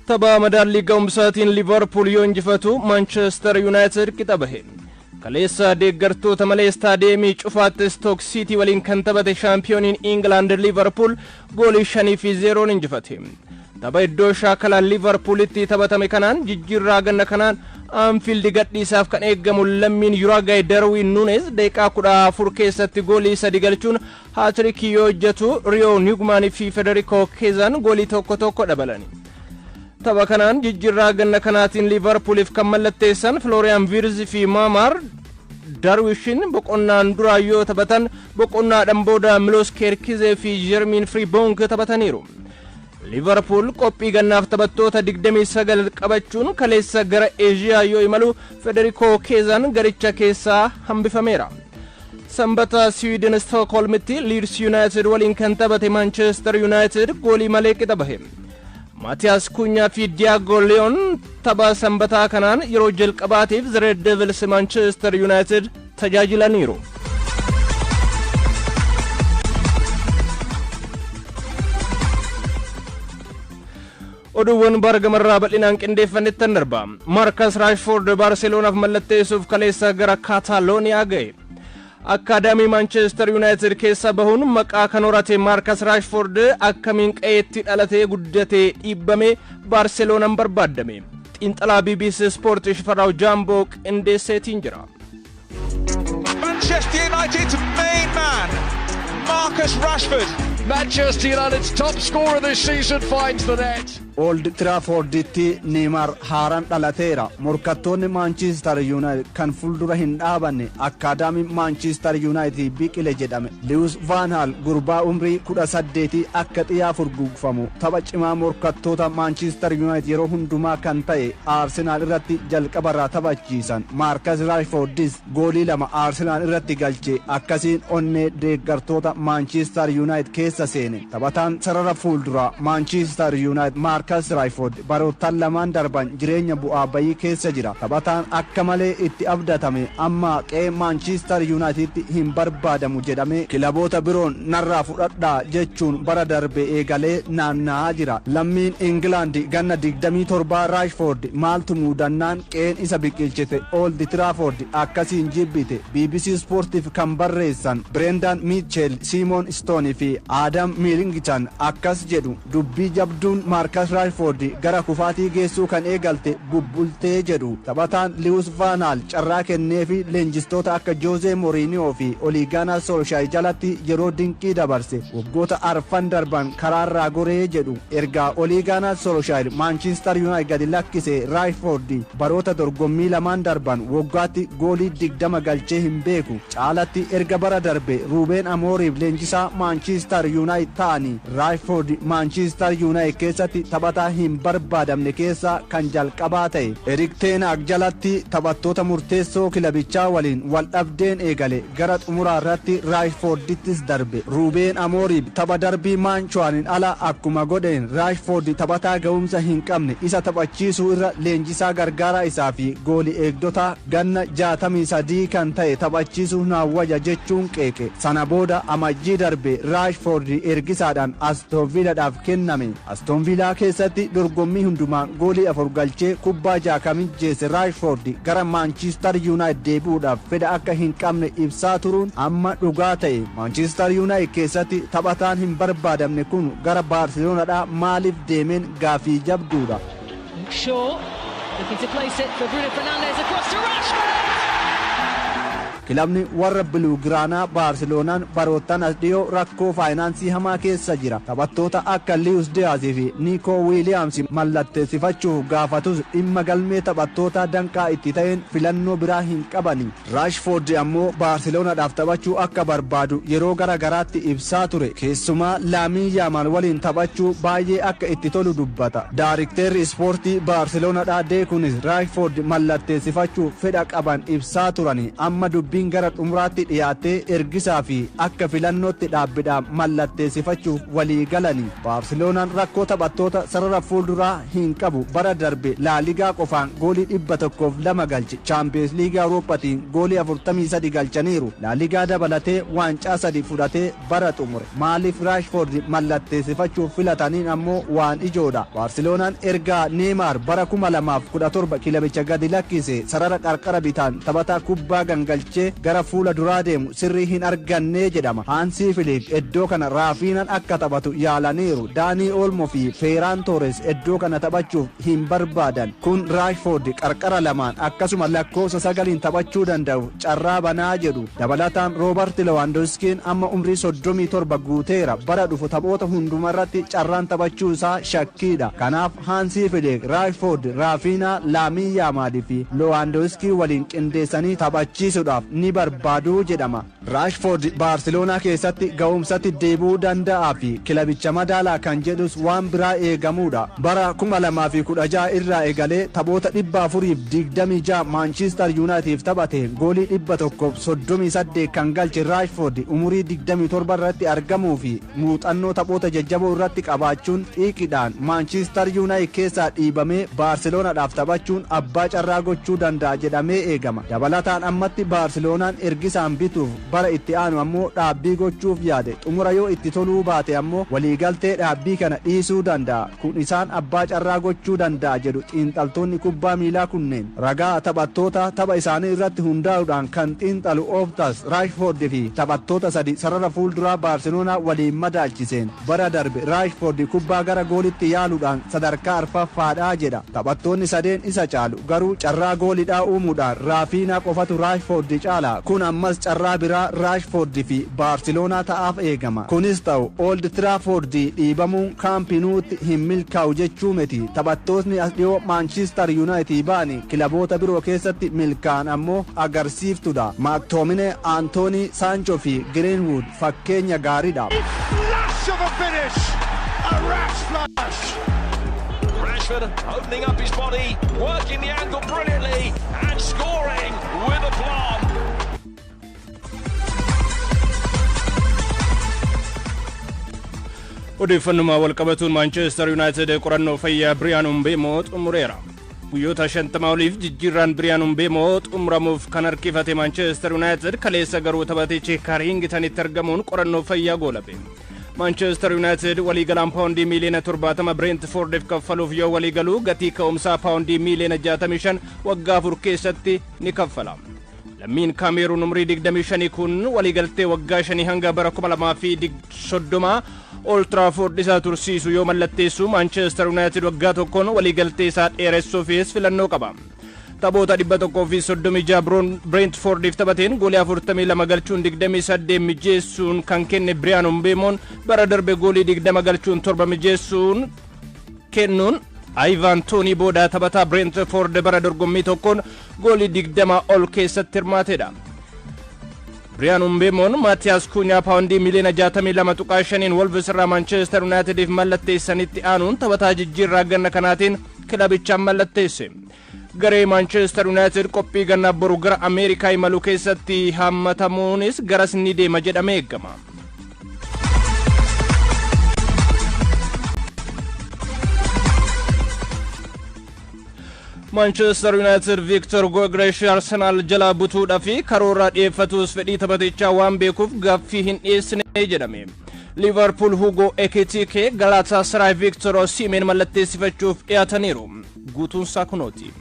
Tapha madaallii ga'umsaatiin Liverpool yoo injifatu, Manchester United qixa bahe. Kaleessa deeggartoota malee istaadiyeemii cufaatti Stoke City waliin kan taphate shaampiyooniin England Liverpool goolii 5-0 injifate. Tapha iddoo shaakalaa Liverpoolitti taphatame kanaan jijjiirraa ganna kanaan Anfield gadhiisaaf kan eeggamu lammiin Yuraagaay Darwin Nunes daqiiqaa 14 keessatti goolii 3 galchuun haatirikii yoo hojjetu, Riyoo Newman fi Federico Keezaan goolii tokko tokko dabalani. Tapha kanaan jijjiirraa ganna kanaatiin Liverpooliif kan mallatteessan Florian Wirtz fi Maamar Darwishin boqonnaan duraa yoo taphatan, boqonnaadhaan booda Milos Kerkizee fi Jermiin Frimpong taphataniiru. Liverpool qophii gannaaf taphattoota 29 qabachuun kaleessa gara Eeshiyaa yoo imalu, Federico Keezaan garicha keessaa hambifameera. Sanbata Siwiidin Stookholmitti Leeds United waliin kan taphate Manchester United goolii malee qixa bahe. Maatiyaas Kunyaa fi Diago Leon tapha sanbataa kanaan yeroo jalqabaatiif The Red Devils Manchester United tajaajilaniiru. Oduuwwan bargamarraa bal'inaan qindeeffannettan darba. Marcus Rashford Baarseloonaaf mallatteessuuf kaleessa gara Kaataalooniyaa ga'e. Akkaadaamii Manchester United keessa bahuun maqaa kan horate Marcus Rashford akkamiin qe'eetti dhalatee guddatee dhiibbame Baarseloonaan barbaaddame? Xiinxalaa BBC Sport Shifaraaw Jaamboo qindeesseetiin jira. Manchester United's main man, Marcus Rashford. Manchester United's top scorer this season finds the net. Old Trafford'itti Neymar haaraan dhalateera. Morkattoonni Manchester United kan fuuldura hin dhaabanne akkaadaamii Manchester United biqile jedhame. Louis van Gaal gurbaa umrii 18 akka xiyyaa furgugfamu tapha cimaa morkattoota Manchester United yeroo hundumaa kan ta'e Arsenal irratti jalqabarraa taphachiisan. Marcus Rashfordis goolii 2 Arsenal irratti galche, akkasiin onnee deeggartoota Manchester United keessa seene. Taphataan sarara fuulduraa Manchester United Marcus Rashford baroottan lamaan darban jireenya bu'aa bayii keessa jira. Taphataan akka malee itti abdatame amma qe'ee Manchester Uniteditti hin barbaadamu jedhamee kilaboota biroon narraa fudhadhaa jechuun bara darbe eegalee naanna'aa jira. Lammiin Ingilaand ganna 27 Rashford maaltu muudannaan qe'een isa biqilchite Old Trafford akkasiin jibbite? BBC Sportiif kan barreessan Brendan Mitchell, Simon Stone fi Adam Millington akkas jedhu: dubbii jabduun Marcus Rashford gara kufaatii geessuu kan eegalte bubbultee jedhu. Taphataan Louis van Gaal carraa kenneefi leenjistoota akka Jose Mourinho fi Ole Gunnar Solskjaer jalatti yeroo dinqii dabarse waggoota arfan darban karaarraa goree jedhu. Ergaa Ole Gunnar Solskjaer Manchester United gadi lakkise, Rashford baroota dorgommii lamaan darban waggaatti goolii 20 galchee hin beeku. Caalatti erga bara darbe Ruben Amorim leenjisaa Manchester United ta'anii Rashford Manchester United keessatti taphataa hin barbaadamne keessaa kan jalqabaa ta'e. Erik ten Hag jalatti taphattoota murteessoo kilabichaa waliin wal dhabdeen eegale gara xumuraa irratti Rashfordittis darbe. Ruben Amorim tapha darbii Maanchuwaanin ala akkuma godheen Rashford taphataa ga'umsa hin qabne isa taphachiisuu irra leenjisaa gargaaraa isaa fi goolii eegdota ganna 63 kan ta'e taphachiisuu naawwaja jechuun qeeqe. Sana booda amajjii darbe Rashford ergisaadhaan Aston Villaadhaaf kenname. Aston Villaa keessatti dorgommii hundumaan goolii 4 galchee kubbaa 6 kan mijjeesse Rashford gara Manchester United deebi'uudhaaf fedha akka hin qabne ibsaa turuun amma dhugaa ta'e. Manchester United keessatti taphataan hin barbaadamne kun gara Baarselonaadhaa maaliif deemeen gaafii jabduudha. Shaw looking to place it for Bruno Fernandes, across to Rashford! Kilabni warra Biluugiraanaa Baarseloonaan baroottan as dhiyoo rakkoo faayinaansii hamaa keessa jira. Taphattoota akka Luis Diaz fi Nico Williams mallatteessifachuuf gaafatus dhimma galmee taphattoota danqaa itti ta'een filannoo biraa hin qabani. Rashford ammoo Baarseloonaadhaaf taphachuu akka barbaadu yeroo gara garaatti ibsaa ture. Keessumaa Laamiin Yaamaal waliin taphachuu baay'ee akka itti tolu dubbata. Daarikteerri ispoortii Baarseloonaadhaa Deekunis Rashford mallatteessifachuuf fedha qaban ibsaa turani. Amma dubbii Dubbiin gara xumuraatti dhiyaattee ergisaa fi akka filannootti dhaabbidhaan mallatteessifachuuf walii galani. Baarseloonaan rakkoo taphattoota sarara fuulduraa hin qabu. Bara darbe Laaligaa qofaan goolii 102 galche. Chaampiyeens Liigii Awurooppaatiin goolii 43 galchaniiru. Laaligaa dabalatee waancaa sadi fudhatee bara xumure. Maaliif Raashfoord mallatteessifachuuf filataniin ammoo waan ijoodha. Baarseloonaan ergaa Neemaar bara 2017 kilabicha gadi lakkise sarara qarqara bitaan taphataa kubbaa gangalchee gara fuula duraa deemu sirrii hin arganne jedhama. Haansii Filiik iddoo kana Raafiinaan akka taphatu yaalaniiru. Daanii Olmo fi Feeraan Toores iddoo kana taphachuuf hin barbaadan. Kun Raashfoord qarqara lamaan akkasuma lakkoofsa sagaliin taphachuu danda'u carraa banaa jedhu. Dabalataan Roobert Lewaandoskiin amma umrii 37 guuteera. Bara dhufu taphoota hundumarratti carraan taphachuu isaa shakkiidha. Kanaaf Haansii Filiik Raashfoord, Raafiinaa, Laamii Yaamaalii fi Lewaandoskii waliin qindeessanii taphachiisuudhaaf ni barbaadu jedhama. Raashfoord Baarseloonaa keessatti ga'umsatti deebi'uu danda'aa fi kilabicha madaalaa kan jedhus waan biraa eegamuudha. Bara 2016 irraa eegalee taphoota 426 Maanchiistar Yuunaayitiif taphate goolii 138 kan galche Raashfoord umurii 27 irratti argamuu fi muuxannoo taphoota jajjaboo irratti qabaachuun xiiqidhaan Maanchiistar Yuunaayit keessaa dhiibamee Baarseloonaadhaaf taphachuun abbaa carraa gochuu danda'a jedhamee eegama. Dabalataan ammatti Baarseloonaan ergisaan bituuf bara itti aanu ammoo dhaabbii gochuuf yaade. Xumura yoo itti toluu baate ammoo waliigaltee dhaabbii kana dhiisuu danda'a. Kun isaan abbaa carraa gochuu danda'a jedhu xiinxaltoonni kubbaa miilaa kunneen. Ragaa taphattoota tapha isaanii irratti hundaa'uudhaan kan xiinxalu Ooftas Raashfoord fi taphattoota sadi sarara fuulduraa Baarseloonaa waliin madaalchiseen bara darbe Raashfoord kubbaa gara goolitti yaaluudhaan sadarkaa arfaffaadhaa jedha. Taphattoonni sadeen isa caalu, garuu carraa goolidhaa uumuudhaan Raafiinaa qofatu Raashfoord caala. Kun ammas carraa biraa Raashfoord fi Baarseloonaa ta'aaf eegama. Kunis ta'u Old Trafford dhiibamuun Kaampiniitti hin milkaa'u jechuu miti. Taphattoonni as dhiyoo Maanchiistar Yuunaayitid ba'anii kilaboota biroo keessatti milkaa'an ammoo agarsiiftudha. Maaktoomine, Antoonii, Saanchoo fi Greenwood fakkeenya gaariidha. Flash of a finish! A rash flash! Rashford opening up his body, working the angle brilliantly, and scoring with aplomb. Odeeffannuma walqabatuun Maanchestar Yuunaayitid qorannoo fayyaa Biriyaan Umbeemoo xumureera. Guyyoota 50 oliif jijjiirraan Biriyaan Umbeemoo xumuramuuf kan harkifate Maanchestar Yuunaayitid kaleessa garuu taphatichi Kaaringitanitti argamuun qorannoo fayyaa goolabe. Maanchestar Yuunaayitid waliigalaan paawundii miiliyoona 70 Bireentfoordiif kaffaluuf yoo waliigaluu, gatii ka'umsaa paawundii miiliyoona 65 waggaa 4 keessatti ni kaffala. Lammiin Kaameeruun umrii 25 kun waliigaltee waggaa 5 hanga bara 2030 Old Trafford isaa tursiisu yoo mallatteessu, Maanchestar Yuunaayitid waggaa tokkoon waliigaltee isaa dheeressuufis filannoo qaba. Taphoota 136 Brentfordiif taphateen goolii 42 galchuun 28 mijeessuun kan kenne Biriyaan Umbeemoon bara darbe goolii 20 galchuun 7 mijeessuun kennuun Ivan Toonii booda taphataa Brentford bara dorgommii tokkoon goolii 20 ol keessatti hirmaatedha. Biriyaan Umbeemoon Maatiyaas Kuunyaa paawundii miliyoona 62.5 Wolves irraa Manchester Unitediif mallatteessanitti aanuun taphataa jijjiirraa ganna kanaatiin kilabichaan mallatteesse. Garee Manchester United qophii gannaa boru gara Ameerikaa imaluu keessatti hammatamuunis garas ni deema jedhamee eegama. Manchester United Victor Gyokeres Arsenal jalaa butuudhaa fi karoora dhiyeeffatus fedhii taphatichaa waan beekuuf gaaffii hin dhiyeessine jedhame. Liverpool Hugo Ekitike Galatasaray Victor Osimhen mallatteessifachuuf dhiyaataniiru. Guutuunsaa kunooti.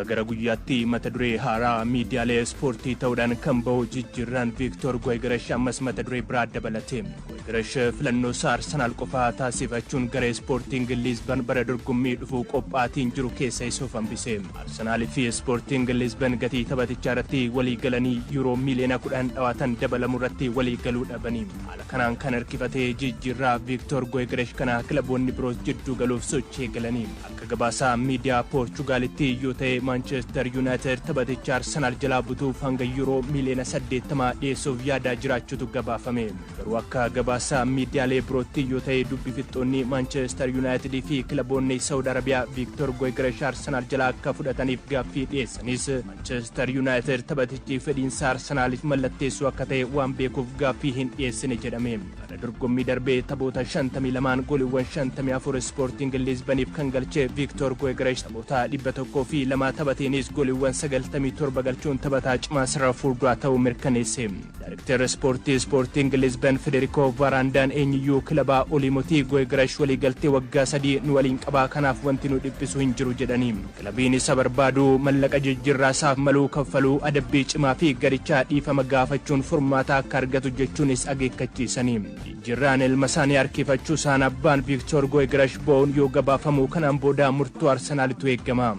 Gara guyyaatti mata duree haaraa miidiyaalee ispoortii ta'uudhaan kan bahu jijjiirraan Viiktor Goygeresh ammas mata duree biraa dabalate. Goygeresh filannoo isaa Arsenaal qofaa taasifachuun gara Ispoortiin Liizban bara dorgommii dhufuu qophaatiin jiru keessa isa hambise. Arsenaalii fi Ispoortiin Liizban gatii taphatichaa irratti walii galanii yuuroo miiliyoona 10 dhawaatan dabalamu irratti walii galuu dhabanii. Haala kanaan kan harkifatee jijjiirraa Viiktor Goygeresh kana kilaboonni biroos jidduu galuuf sochii galanii. Akka gabaasaa miidiyaa Poorchugaalitti yoo ta'e, Maanchestar Yuunaayitid taphaticha Arsenaal jalaa butuuf hanga yuuroo miiliyoona 80 dhiyeessuuf yaadaa jiraachuutu gabaafame. Garuu akka gabaasaa miidiyaalee birootti yoo ta'e, dubbi fixxoonni Maanchestar Yuunaayitid fi kilaboonni Saawud Arabiyaa Viiktor Goygeresh Arsenaal jalaa akka fudhataniif gaaffii dhiyeessanis, Maanchestar Yuunaayitid taphatichi fedhiinsa Arsenaaliif mallatteessuu akka ta'e waan beekuuf gaaffii hin dhiyeessine jedhame. Bara dorgommii darbee taphoota 52 gooliiwwan 54 Ispoortiin Liizbaniif kan galche Viiktor Goygeresh, taphoota 102 taphateenis gooliiwwan 97 galchuun taphataa cimaa sarara fuulduraa ta'uu mirkaneesse. Daayirikteerri ispoortii Ispoortiin Liizban Federikoo Vaaraandaan, eenyuyyuu kilabaa olii Goygeresh waliigaltee waggaa 3 nu waliin qabaa, kanaaf wanti nu dhiphisu hin jiru jedhanii. Kilabiin isa barbaadu mallaqa jijjiirraa isaaf maluu kaffaluu, adabbii cimaa fi garichaa dhiifama gaafachuun furmaata akka argatu jechuunis akeekkachiisanii. Jijjiirraan ilma isaanii harkifachuu isaan abbaan Viiktoor Goygeresh bo'uun yoo gabaafamu, kanaan booda murtoo Arsenaalitu eegama.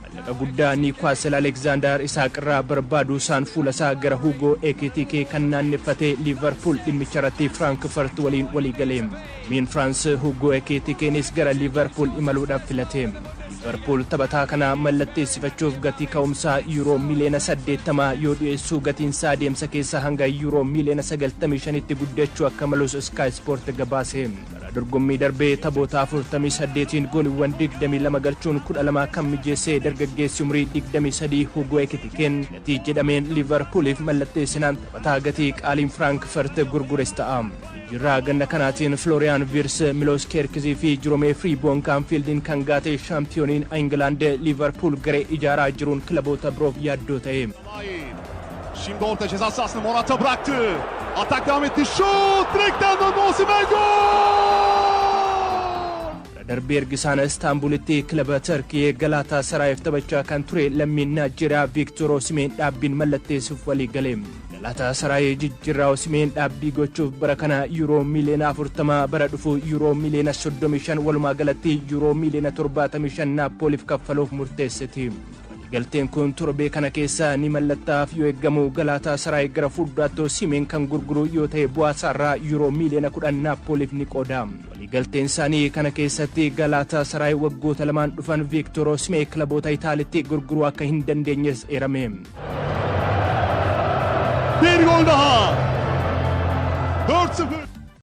Maallaqa guddaa Niikuwaasel Alekzaandar Isaaq irraa barbaadu isaan fuula isaa gara Hugo Ekitike kan naanneffate Liivarpuul dhimmicha irratti Firaankfurt waliin walii galee. Miin Firaans Hugo Ekitikeenis gara Liivarpuul imaluudhaaf filate. Liivarpuul taphataa kana mallatteessifachuuf gatii ka'umsaa yuuroo miiliyoona 80 yoo dhiyeessu, gatiinsaa adeemsa keessa hanga yuuroo miiliyoona 95tti guddachuu akka malus Sky Sport gabaase. Bara dorgommii darbee taphoota 48n gooliiwwan 22 galchuun 12 kan mijeessee dargaggeessi umurii 23 Hugo Ekitikeen, gatii jedhameen Liivarpuuliif mallatteessinaan taphataa gatii qaaliin Firaankfurt gurgures ta'a. Jijjiirraa ganna kanaatiin Florian Wirtz, Milos Kerkizii fi Jerome Frimpong Anfieldiin kan gaate shaampiyooniin Ingilaand Liivarpuul garee ijaaraa jiruun kilaboota biroof yaaddoo ta'e. Şimdi orta ceza sahasına Morata bıraktı. Atak devam etti. Şut! Direkten döndü, Osimhen, gol! Darbee ergisaan Istaanbulitti kilaba Tarkiyee Galaataa Saraayiif taphachaa kan ture lammiin Naajeeriyaa Viiktoor Osimeen dhaabbiin mallatteessuuf walii gale. Galaataa Saraayii jijjiirraa Osimeen dhaabbii gochuuf bara kana yuuroo miiliyoona 40, bara dhufu yuuroo miiliyoona 35, walumaa galatti yuuroo miiliyoona 75 Naappooliif kaffaluuf murteessiti. Galteen kun torbee kana keessa ni mallattaaf yoo eeggamu, Galaataa Saraay gara fuulduraatti Osimeen kan gurguru yoo ta'e bu'aa isaarraa yuuroo miiliyoona 10 Naappooliif ni qooda. Waliigalteen isaanii kana keessatti Galaataa Saraay waggoota 2n dhufan Viiktoor Osimeen kilaboota Itaalitti gurguruu akka hin dandeenyes eerame. Bir gol daha. 4-0.